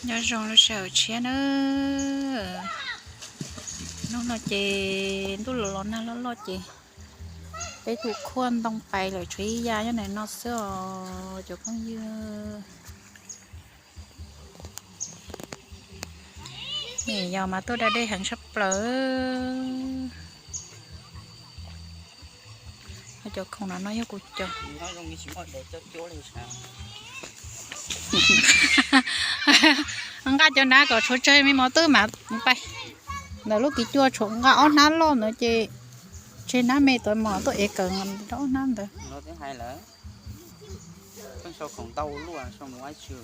Nyob zoo lub sij hawm tshiab na. Hnub no ces ntuj los los nag loj loj ces peb tus khuaj ntoo pais lawm, tshuav ib yav nyob ntawm no xwb os cov phooj ywg. Me nyuam yaus mas tuaj da dej heev tshaj plaws. Cov khoom no no yog kuv cov. Nqa cov nav kom tshuav tsawg me mos twb mam pais. Ntawm lub kiv cua tshuav nqa ob hnab loj ntawd ces tseg hnab me tuaj mos tuaj ev kawm ob hnab ntawd.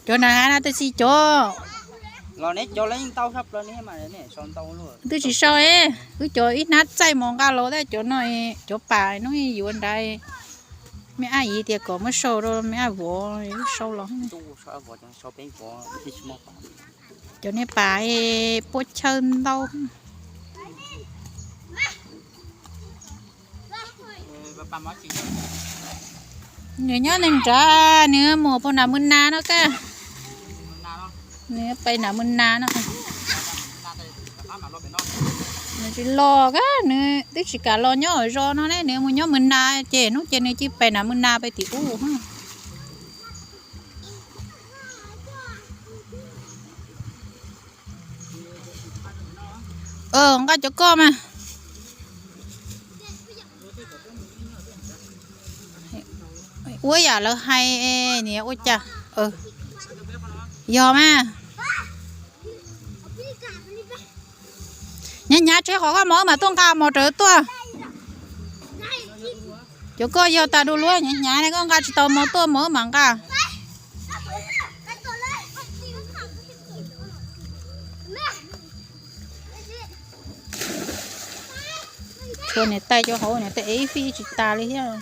Cov nav na tab sis cov twb tsis sau, wb cov ib hnab txaij mos nqa los tab cov no, cov pas no yuav nrad. Me ab yig tias kom muab sau rau me ab vov, wb sau los. Cov niag pas puab chawj ntau. Nws nyob neeg nrad, nws mus pem nam Mws Nas no kag. Nws pem nam Mws Nas no. Nws tsis los kag, nws twb tsis kam los nyob zos no ne, nws mus nyob Mws Nas ces hnub ces nws cia pem nam Mws Nas pem tim ub. Nqa cov koj mas. Ua yam lawv hais, niam ua cas. Yog mas. Hnyav hnyav tseg qhov koj mos mas tuaj nqa mos raws tuaj. Cov koj yog tas du lub, hnyav hnyav ne, koj nqa tsis tau mos tuaj mos mam nqa. Tshuav niam tais cov hauv niam tais ev ib fij tsis tas li thiab.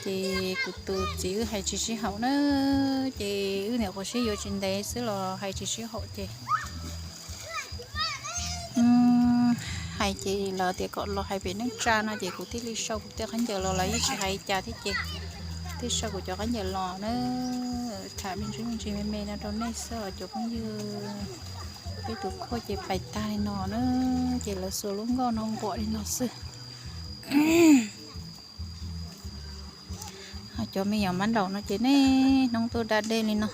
Ces kuv tus txiv wb hais tsis sib haum na, ces wb niam quas sib yuav tsis ntev xwb los hais tsis sib haum ces hais ces lawv tias kom los hais pem neej tsa no ces kuv thiaj li sau kuv tej khaub ncaws los, lawv yeej tsis hais li cas thiab ces thiaj sau kuv cov khaub ncaws los na. Tham me ntsis me ntsis me me no rau nej xwb os cov phooj ywg. Peb tus khuaj ces pais tag li no na, ces lawv xuas lub nkoj no nquam li no xwb. Cov me nyuam mab nraum no ces niaj hnub tuaj da dej li no.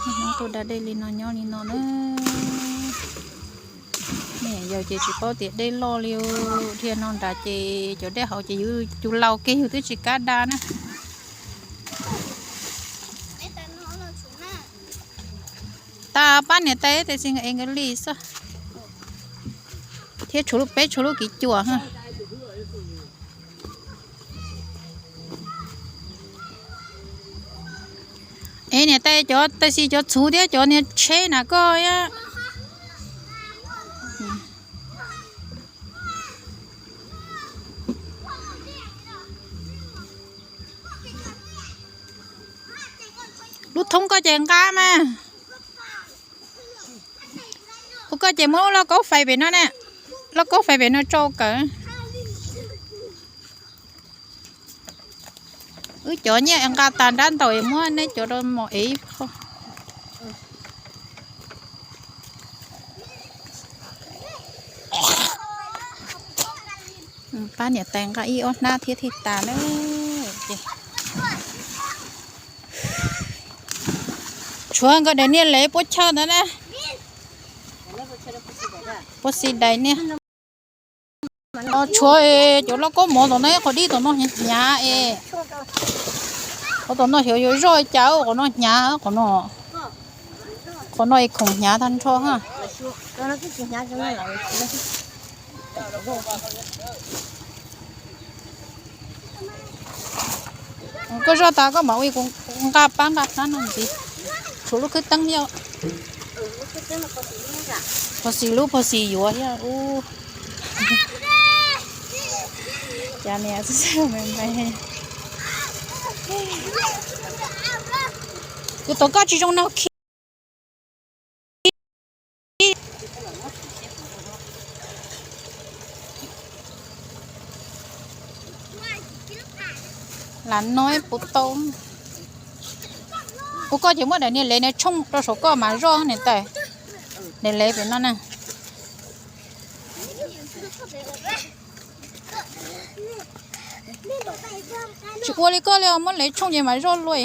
Niaj hnub tuaj da dej li no nyob li no na. Me nyuam yaus ces tsis paub tias dej loj li, dhia no nrad ces cov dej hauv ces yus cug laus kiag yus twb tsis kam da na. Tas pab niam tais tes xi nkawd li xwb. Thiab peb tshuav lub kiv cuam. Es niam tais cov tes xi cov txhuv thiab cov niag tsheb na koj. Lub thoob koj ces nqa mas. Ua koj ces muab lub lauj kaub fais pem no ne, lauj kaub fais pem no tso kawm. Wb cov nyiaj nqa tas nrab ntaus es muab neb cov rau mos ev ib qho. Pab niam tais nqa ib ob hnab thiab thiaj tas na. Tshuav nkawd daim niag lev puab chaw ntawd na. Puab xi dais niag. Tshuav cov lauj kaub mov tom no, qhov dib tom no hnyav hnyav es. Qhov tom no xyov yuav zoj cas, qhov no hnyav, qhov no es khoom hnyav tag nrho ha. Koj zoj tas koj mam ua, kuv nqa pab nqa hnab no ntxiv. Tshuav lub khwb teeb thiab. Phos xis lub phos xis yuav thiab. Cas niam me me. Kuv tom koj tsis zoo no khi. Lam no puv tau. Ua koj ces muab daim niag lev no tshooj rau saum koj mas zoj niam tais. Daim lev pem no na. Tsis ua li koj li os, muab lev tshooj ces mas zoj luaj.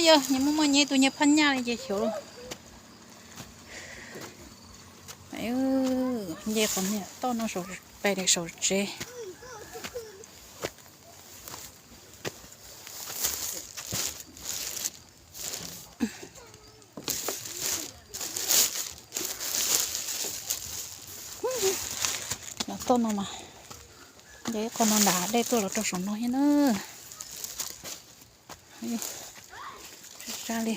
Yog nyias muaj muaj nyias tus nyias phaj nyaj li ces xyov. Nce qhov niag toj no pem saum tsev. Los toj no mas, nce ib qho no nram dej tuaj los rau saum no thiab na. Sab li.